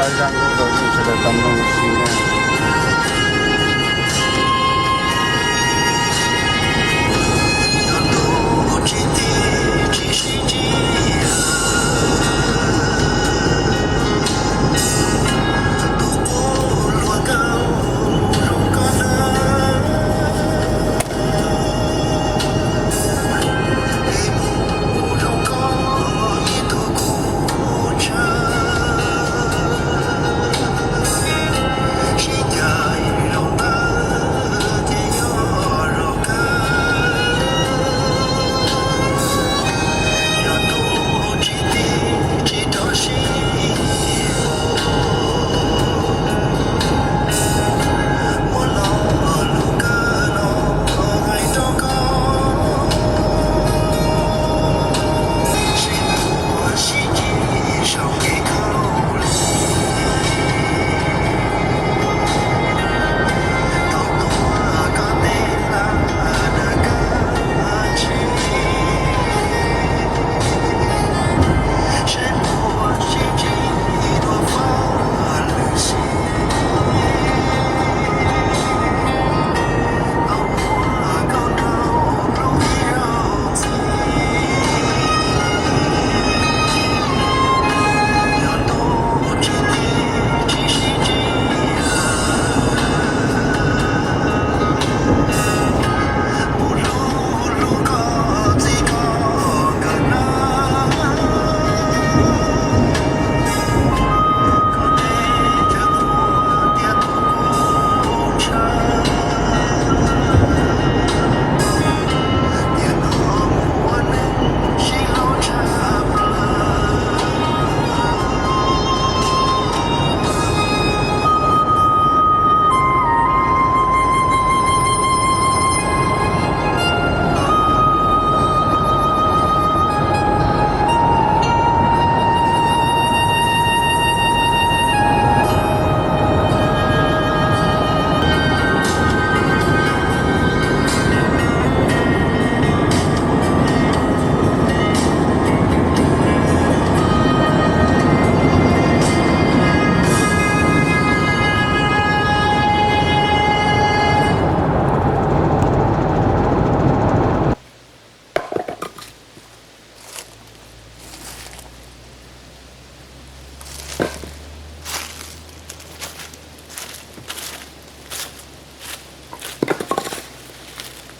Zaj nkauj rau nej sawv daws tau mloog ua si na.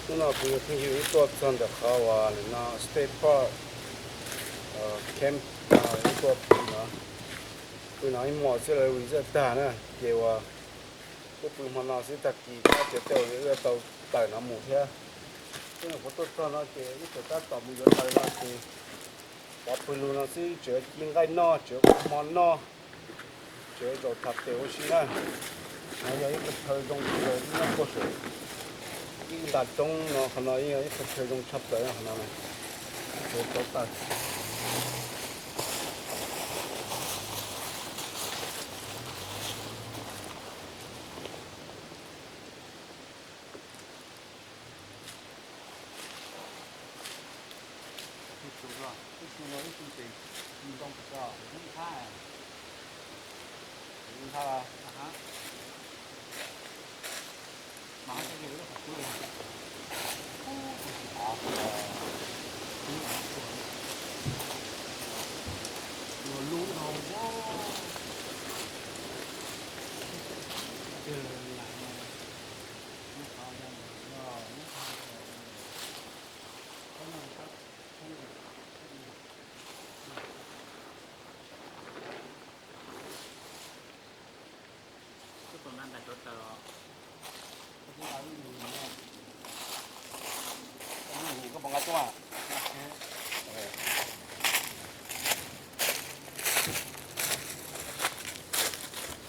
Hnub no kuv yuav pheej yug wb tuaj txog ntawm qhov uas no State Park Camp, wb tuaj pw no. Pw no ib hmos xwb lawv resort tag na, ces uas kuj pw hmo no xwb, tag kis tab sis tej uas wb tau tawm no mus thiab. Wb nyuam qhuav tuaj txog no ces wb tseem tab tom mus yuav taws no ces pov pw lug no xwb, tseem ci nqaij noj, tseem ua hmo noj, tseem zaum tham pem ua si na. No yog ib qhov chaw zoo kawg nyob puag saum ib nta roob no, qhov no yog ib qhov chaw zoo tshaj plaws qhov no, tseem tau taws.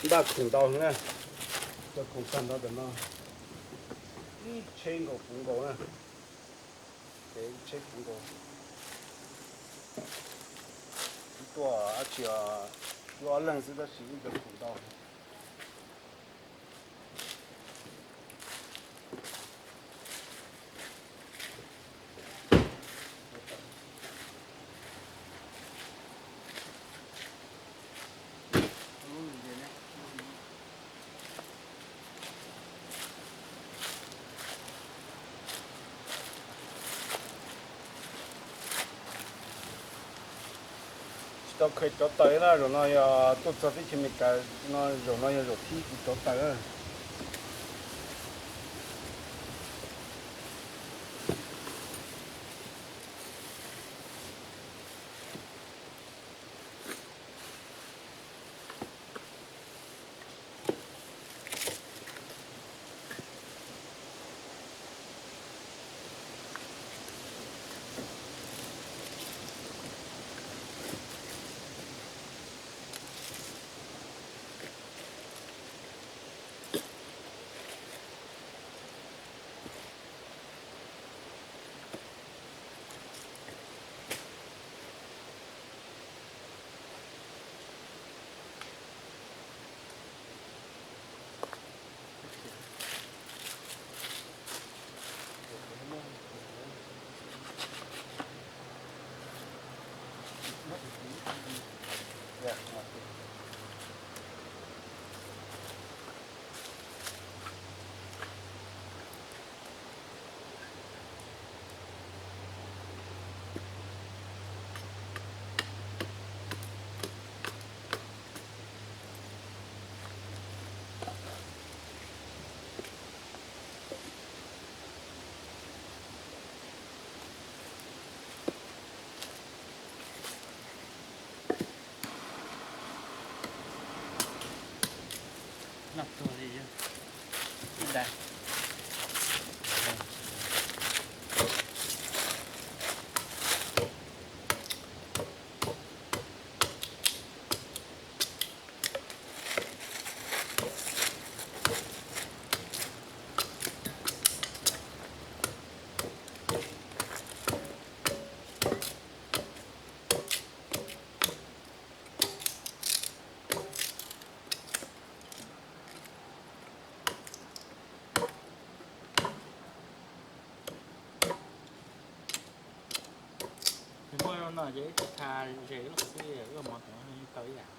Ntaj khoom ntau na, cov khoom tag nrho ntawm no ib tsheb nkaus puv nkaus na, ces ib tsheb puv nkaus. Wb tuaj dab tsi, wb ob leeg xwb tab sis wb cov khoom ntau. Khaws cov taws na, zaum no yog tuaj txog teb chaws Amelikas no, zaum no yog zaum thib kuv cov taws na. Noj tuag li yog ib dag. Nws muaj no ces wb tsis tha ze wb los xwb, wb mov tau ib yam.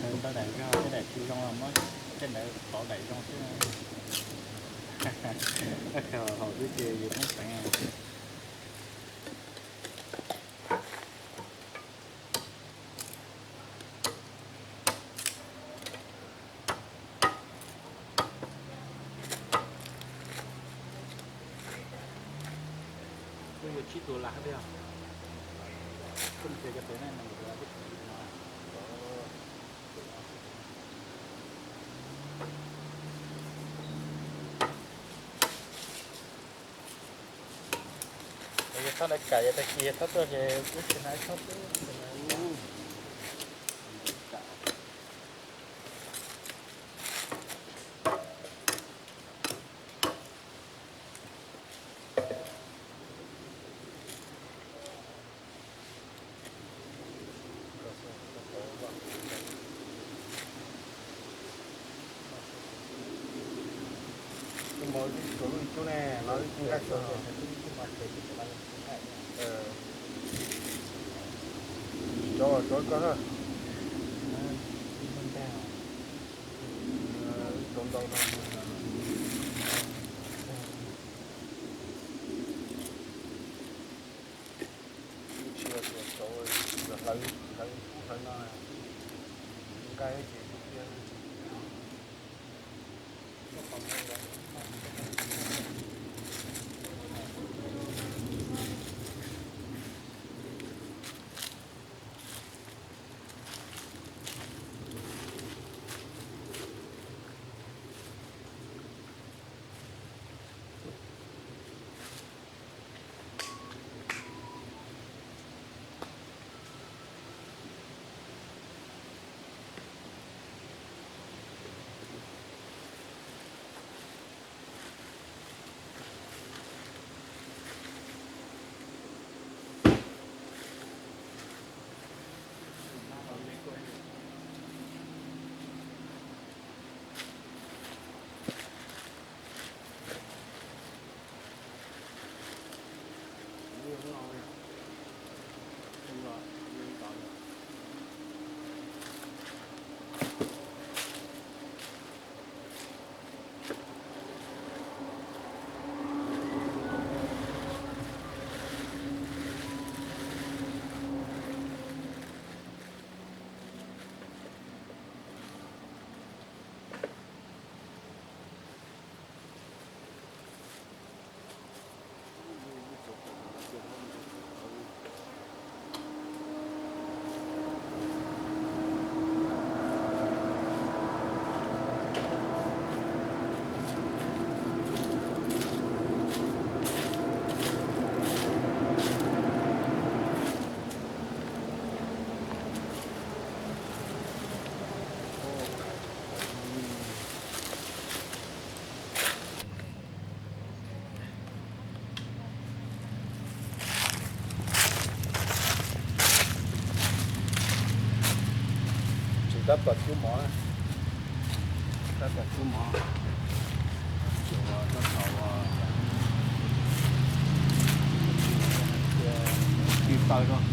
Ces ntawd daim zoo, tej daim tsis zoo los muab tej ntawd pauv daim zoo xwb. Haum xwb ces yus poob peev. Kuj yuav tsib tus lam hab peb os. Koj mus txiav cov pem na, no. Yog thaub daim kam yog tag kis yog thaub tuaj ces wb tsis hnav thaub xwb. Tus mos ib tug lub ib tug ne, no ib tug nqaij xyov. Tso, tso koj na. Tso ntau no. Tsis tau hlawv, hlawv ub hlawv no, nqaij ces Tsis tab tom cub mov, tab tom cub mov, tsuas rau thaum ci taw rau.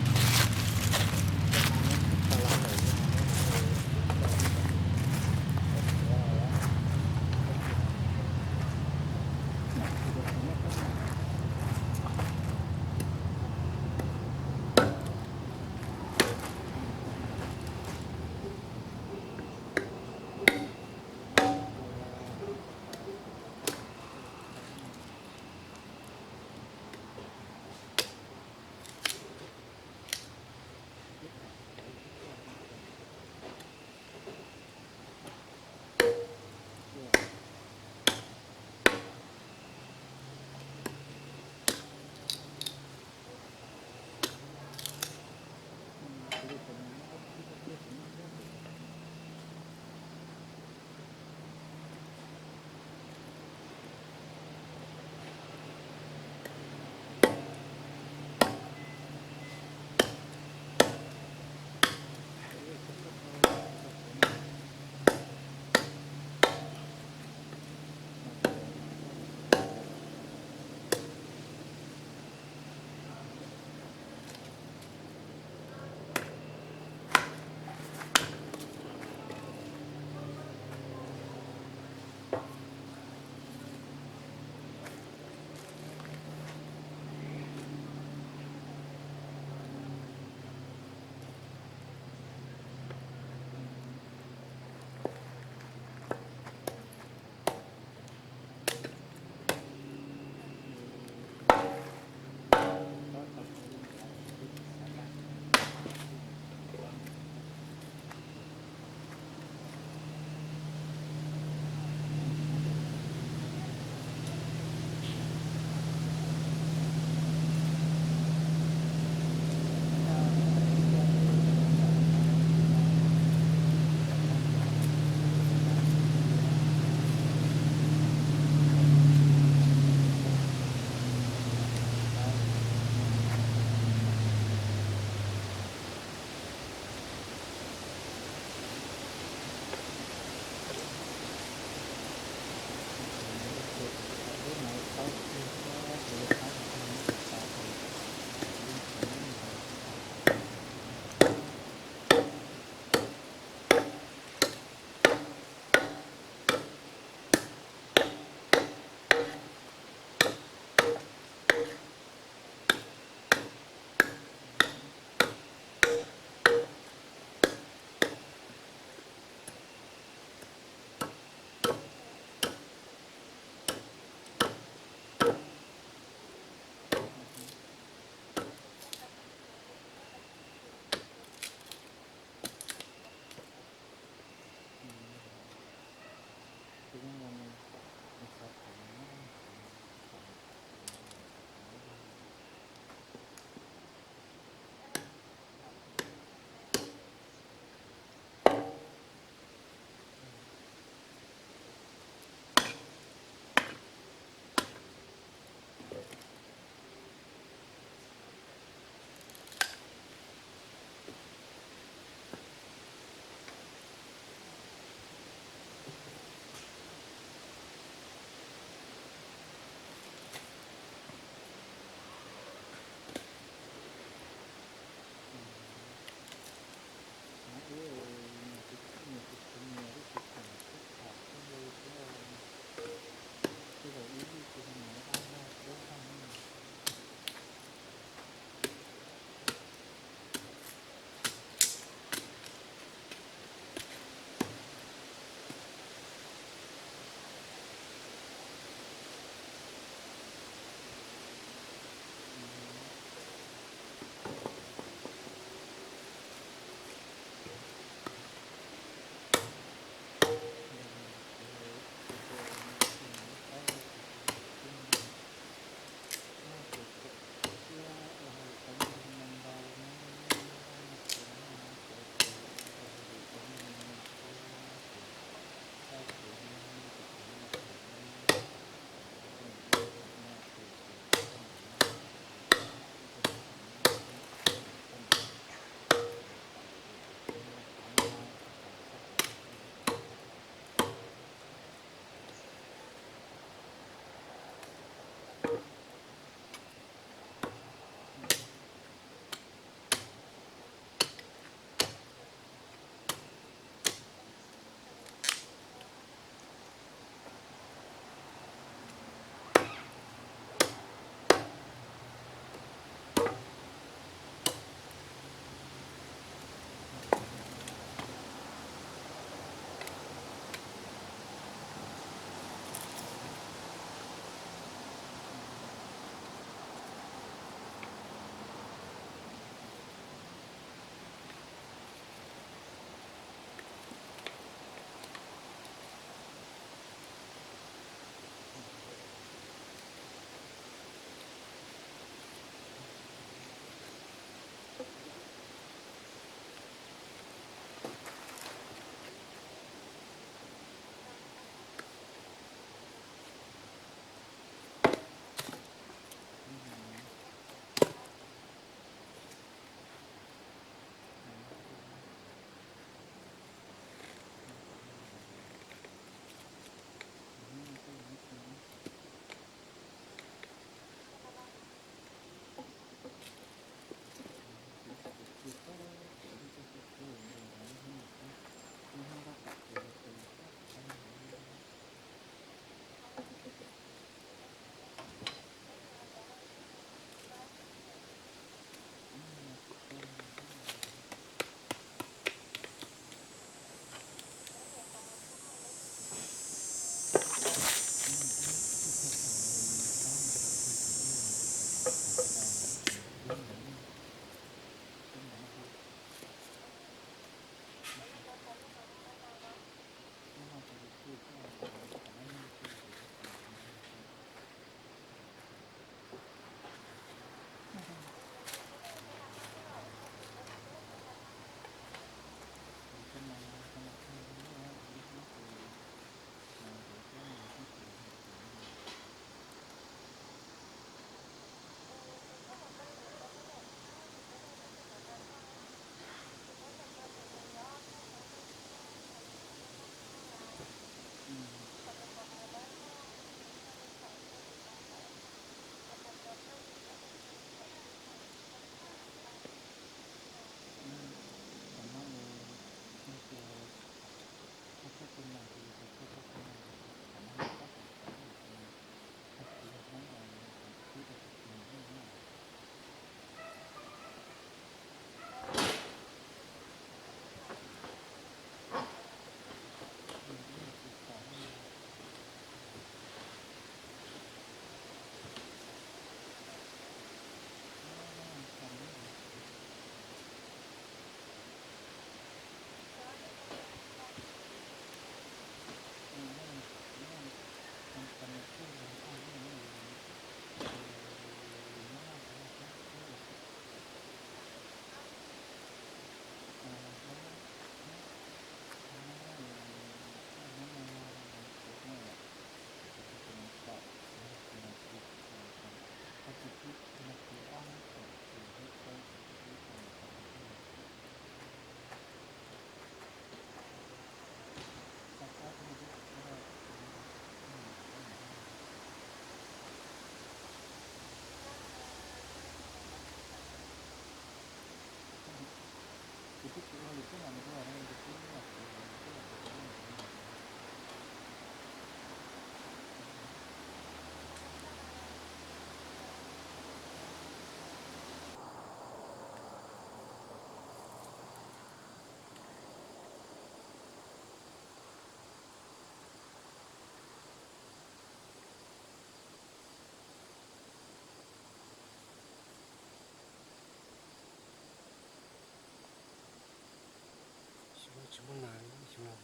Xyoo no tsis muaj nas li, xyoo no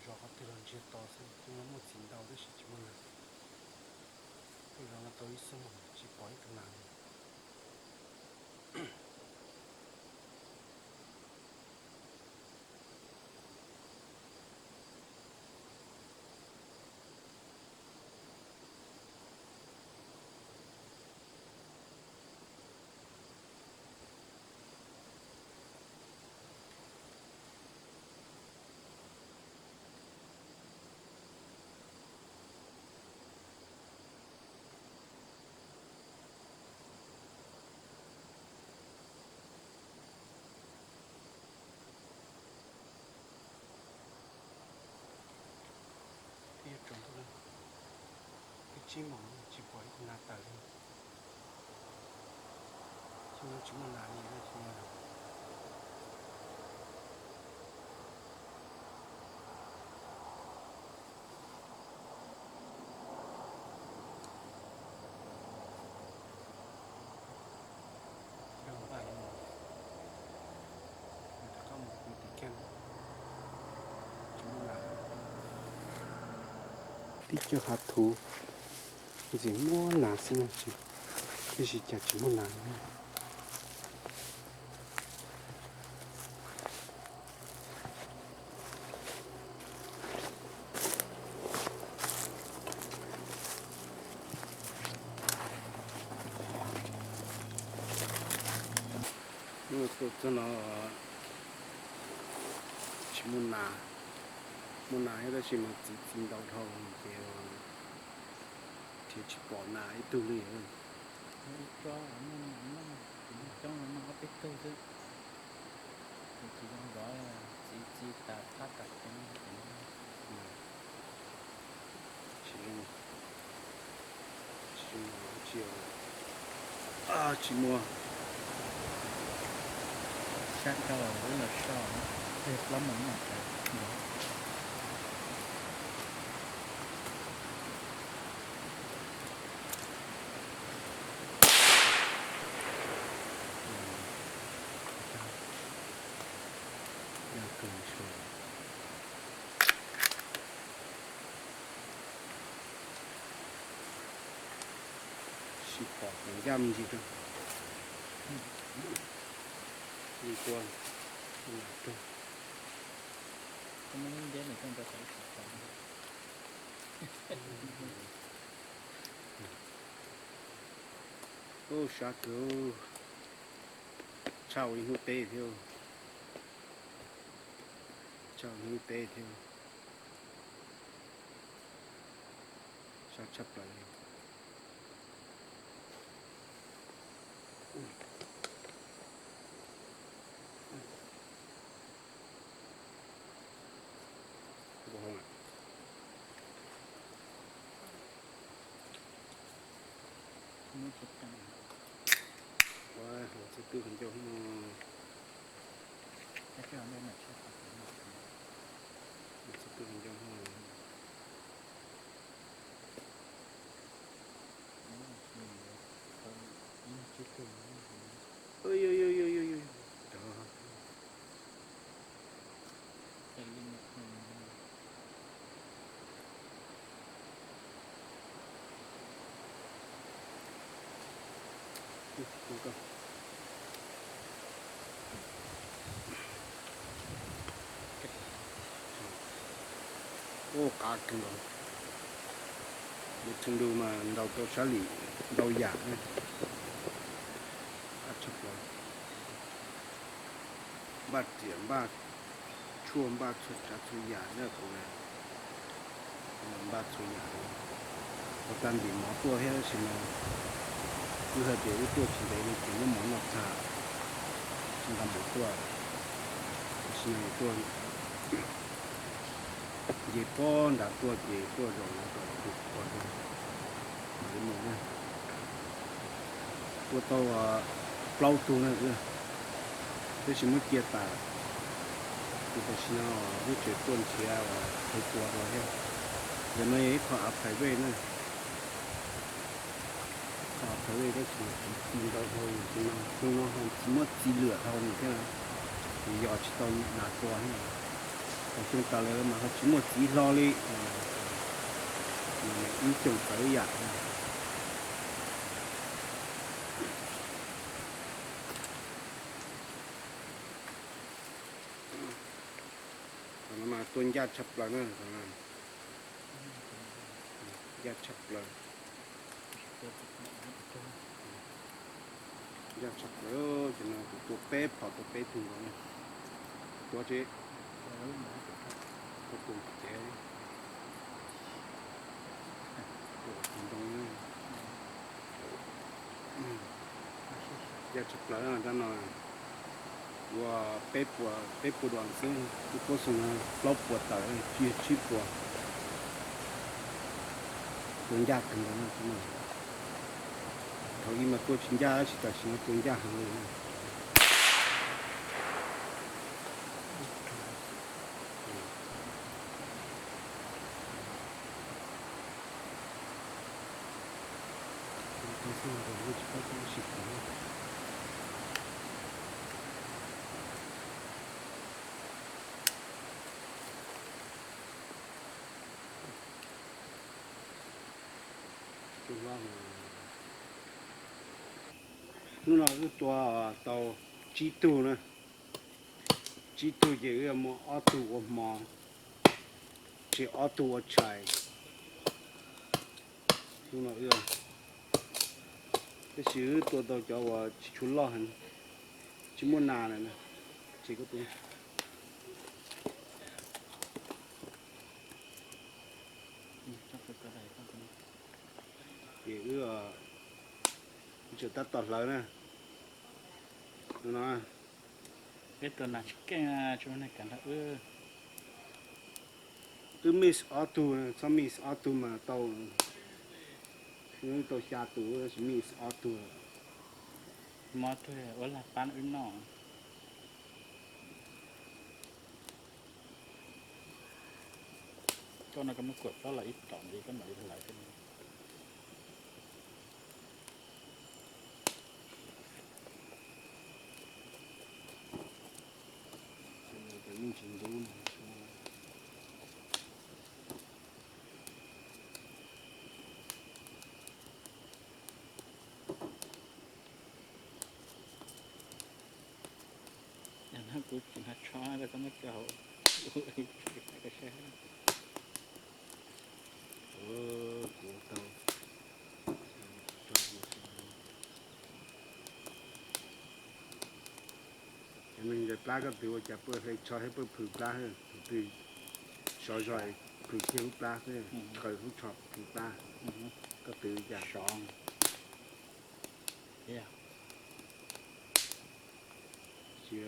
zov qhov twg los ntsiag to xwb, xyoo no muaj txiv ntau tab sis tsis muaj nas. Tuaj zov no tau ib xuab moos tsis pom ib tug nas li. Twb yuav tsaus ntuj, twb tsib moos tsis pom ib tug nas tawm li. Xyoo no tsis muaj nas li, xyoo no. Tib co hav thuv ntxim muaj nas xwb no, tab sis cas tsis muaj nas li. Hnub no tuaj txog no tsis muaj nas, muaj nas thiab tab sis mas txiv txiv ntau dhau ces nrhiav tsis pom nas ib tug li. Ib tsob muaj nas noj, coob no noj ob peb tug xwb. Ces tsis zoo zov, txiv txiv tas phab tas ceev. Tsis zoo, tsis zoo, tsis, tsis muaj. Sab dhau wb los soj, plaub moos no. Sib pom tus ncaj me ntsis rau. Li tua, tua rau. Ub, sab kawg, tshaj ua ib hnub teb thiab. Tshaj ua ib hnub teb thiab. Sab tshaj plaws li. Ua, hauv txhua twb qhov ncauj hmo. Txhua twb qhov ncauj hmo. Ub, qab kawg nkaus. Lub tsheej ntuj mas ntaus tau sab lim ntau yam. Npaj riam npaj tshuaj npaj txhua tsav txhua yam na kuv na. Npaj txhua yam. Ua tag ntim mov tuaj thiab tab sis mas wb hais tias wb tuaj tsis ntev li ces muab mov noj tag, tsis nqa mov tuaj. Tam sim no tuaj nce pob nrad tuaj ces tuaj zaum no kom tus qhua rau mam li mus na. Tua tau plaub tug na, tab sis muab cia tas. Ces tam sim no wb tseem tuaj nrhiav qhwv puas dua thiab. Ntawm no yog ib qho av phais vej na. Qho av phais vej tab sis mas txiv ntau dhau, tus no ho tsis muaj txiv lwam dhau nws thiab, ces yos tsis tau nas tua thiab. Tau xyoo tas lawm mas ho tsis muaj txiv hlo li. Ib xyoos txawv yam. Qhov no mas tua ncaj tshaj plaws na, ncaj tshaj plaws. Ncaj tshaj plaws, cov no kuv tua peb phom tua peb tug nkaus na. Tua tsis, tua tus cev, tua tus ntoo. Ncaj tshaj plaws rab no. Ua peb puas, peb puas dua xwb, ib pob xyoo no plaub puas tawm, tsis yog tsib puas. Tua ncaj kawg nkaus no. Thaum ub mas tua tsis ncaj tab sis tam sim no tua ncaj heev li. Hnub no wb tua tau tsib tug na. Tsib tug ces wb muab ob tug ua hmo, tseg ob tug ua tshais. Hnub no wb, tab sis wb tua tau cov uas tsis tshua loj heev, Tsis muaj nas lawm na. Tsis koj tus. Ces wb, wb tseem tab tom hlawv na. No, peb tus nas tsis keej, tsis muaj neeg kam nrog wb. Wb mix ob tug, txhob mix ob tug mas tau, wb tau xya tus, wb mix ob tug. Muab ob tug ua lag pab wb noj. Koj no koj muab kuam txob los ib tom ntxiv koj mam li hlawv xwb. Yog no kuv tsis hnav tsho, koj txhob muab rau hauv, kuv saib. Kuv tau. Cov neeg ncaws plab koj twv ua cas pw hle tsho thiab pw phwj plab, tus twg sov zog phwj kiag lub plab xwb, qw lub tsho phwj plab, koj twv li cas? Tsis,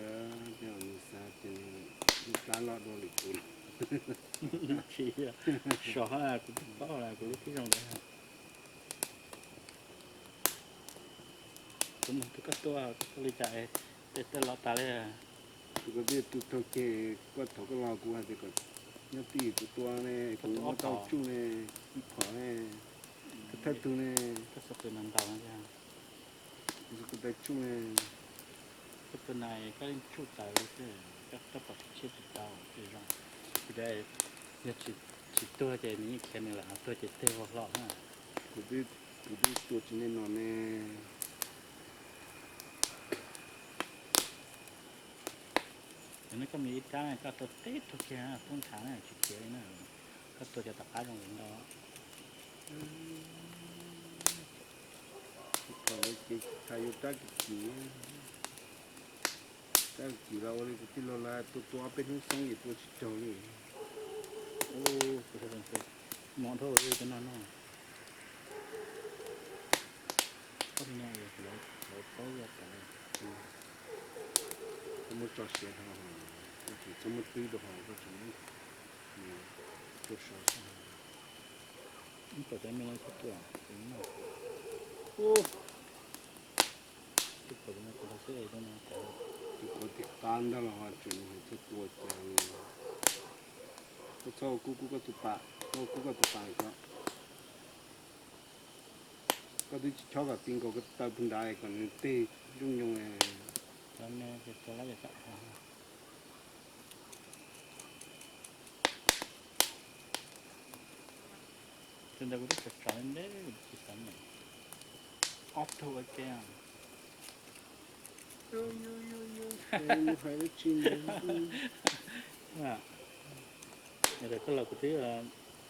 nws xav tias nws lub plab loj dua lwm tus. Tsis, sov kuv tsis paub, kuv lub tib zoo ntawd. Kuv nug tus koj tua, koj tua li cas es tej los tas li. Kuv twb tu taug ceg, koj thov koj los kuv hais tias kom nyob twj ywm kuv tua ne, kuv muab tau tsuj ne, ib phom ne, koj thawj tug ne, koj tsuj ne. Koj tua nas koj yeej tsuj tawv li xwb, koj pom tsis tshiab tsis tau tsis zoo. Yog tsis tuag ces nws yeej khiav nws lawm, tuag ces teg vau hlo na. Kuv twb tua tsis nej no ne. Yog no koj mus ib rab koj tua teb tug kiag poob nthav na tsis khiav li na. Koj tua cov tom qab zoo li ntau. Thaum ces tsis txhais yuav rab kim kim, rab kim los ua li kuv tij laug lawv tua tua ob peb hnub xoob es tua tsis raug li. Mov dhau li cov no no. Koj no lawv paub yog tas. Koj muab tso siav dhau, koj tsis txhob muab twb rau hauv, koj tseem tuaj sov xwb. Ib pom cov me no txhob tua, tus pom no kuv xwb, tus pom tim qab ntag los ho tseem txhob tua cas. Koj txhob ua kub kub koj tus pas, koj ua kub koj tus pas ko. Koj twb tsis chob kom ti nkaus koj taw puag nrad kom nws teg ncooj nyoog. Tus ntawd kuv twb tsom tsom li ntawd tsis xav mus. Ob tug ua ke. Hais dab tsi ntawd. Koj los kuv twb,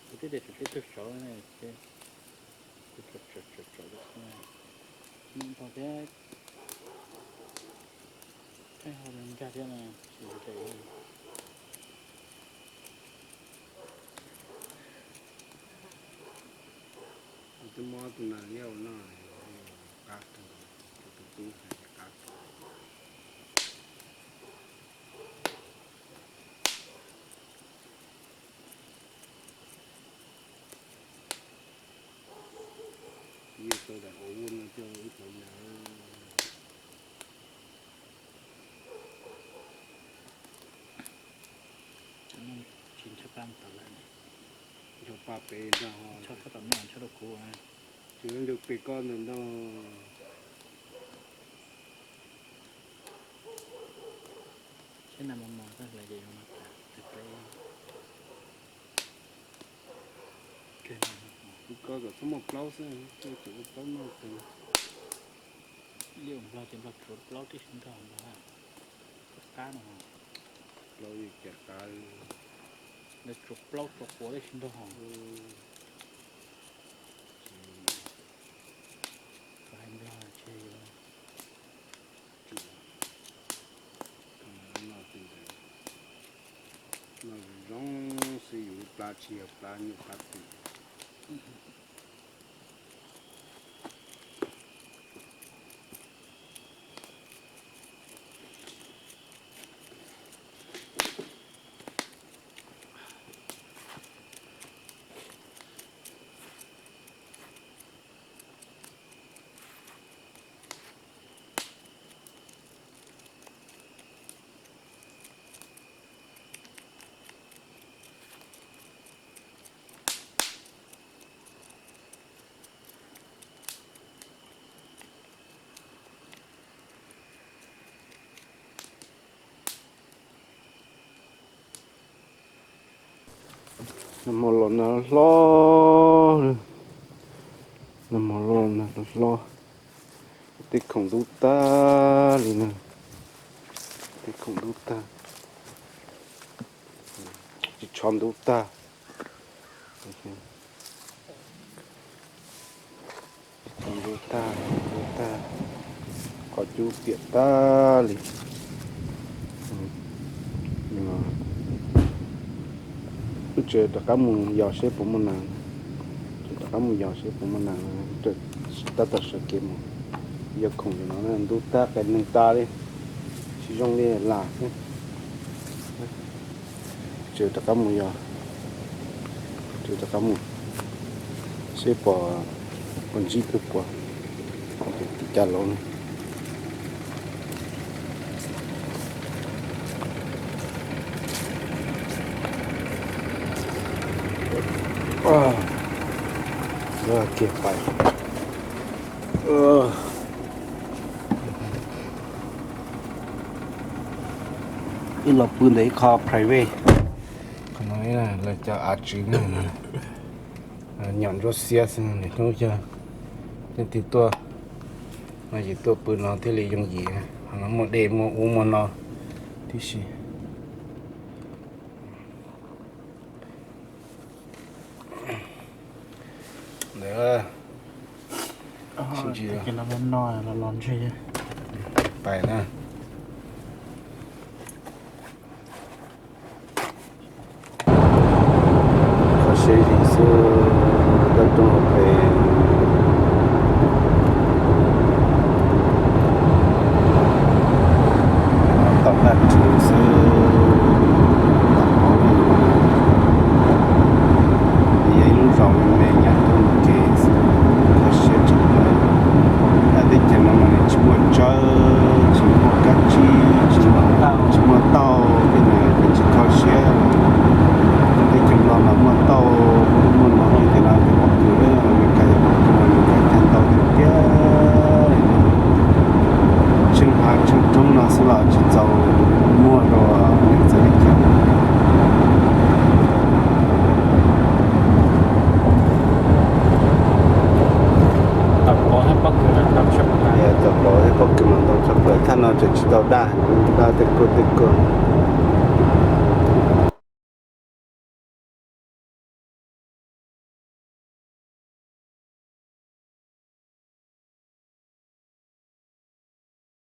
kuv twb tias tsom tib tug saud ne, kuv tsom tsom tsom tsom npaum thiab. Pheej ho nkag thiab no, tsis ntse. Twb muab tus nas liab ua noj, qab kawg, tus tub hais tias qab kawg. Yog tau daim ua ua no coj ib tauv nas. Tsis ntshaw paj tom lawm, ntshaw paj pem ntag, ntshaw paj tom no ntshaw rau kuv. Tsis ntshaw pem koj ntag ntag. Tsheb na mos mos koj hlais ces yuav mas tas tag peb. Kuv ko kom txhob muaj plaub xwb, tseem ua plaub noj tag. Liaj nplog ces nplog tsuav plaub tib si ntog nplog, qab no. Plaub li cas qab. Lawv tsuav plaub tsuav quav tib si ntog. Koj hais nplog tsis yuav. Tsis yog plab nyuj plab twm. Nag hmo los nag hlob, nag hmo los nag hlob, tej khoom ntub tag li na, tej khoom ntub tag, tsis tshov ntub tag. Ntub tag, ntub tag, qhov cub piam tag li. Tseem rov qab mus yos seb puas muaj nas, tseem rov qab mus yos seb puas muaj nas, tab tom sawv kev mus. Yog khoom no ntub tag qe neeg tas li, tsis zoo li lam xwb. Tseem rov qab mus yos, tseem rov qab mus seb puas, puas ntsib twg puas, tim cas los. Kiag pais. Wb los pw ntawm ib qho private, qhov no lawv cov av tswv nyom ntsuab xiab xwb, niaj hnub yog leej twg tuaj no ces tuaj pw no thiaj li yooj yim, qhov no muaj dej muaj ub muaj no tib si. Ntawd sib ntsib los los ntshe pais na. Qhov siab zim xwb, dab roog pem tom dab tswv xwb, tom hauv li. Yog ib lub zos me me nyob rau kev xwb, qhov siab tshaj plaws. Teb chaws no mas nws tsis muaj tsawb, tsis muaj kab tsib, tsis muaj tauj, tej no nws tsis kho siab. Teb chaws no mas muaj tauj, muaj no li tias no ces pob kws, Meskas yog pob kws mas Meskas cog ntau tiag tiag. Tsheej hav tsheej roob no xwb los tsis txaus muag rau nws txawv li cas. Tau pov thiab pob kws mas ntau tshaj plaws, thaj no tseem tsis tau daj, daj tej kuj tej kuj.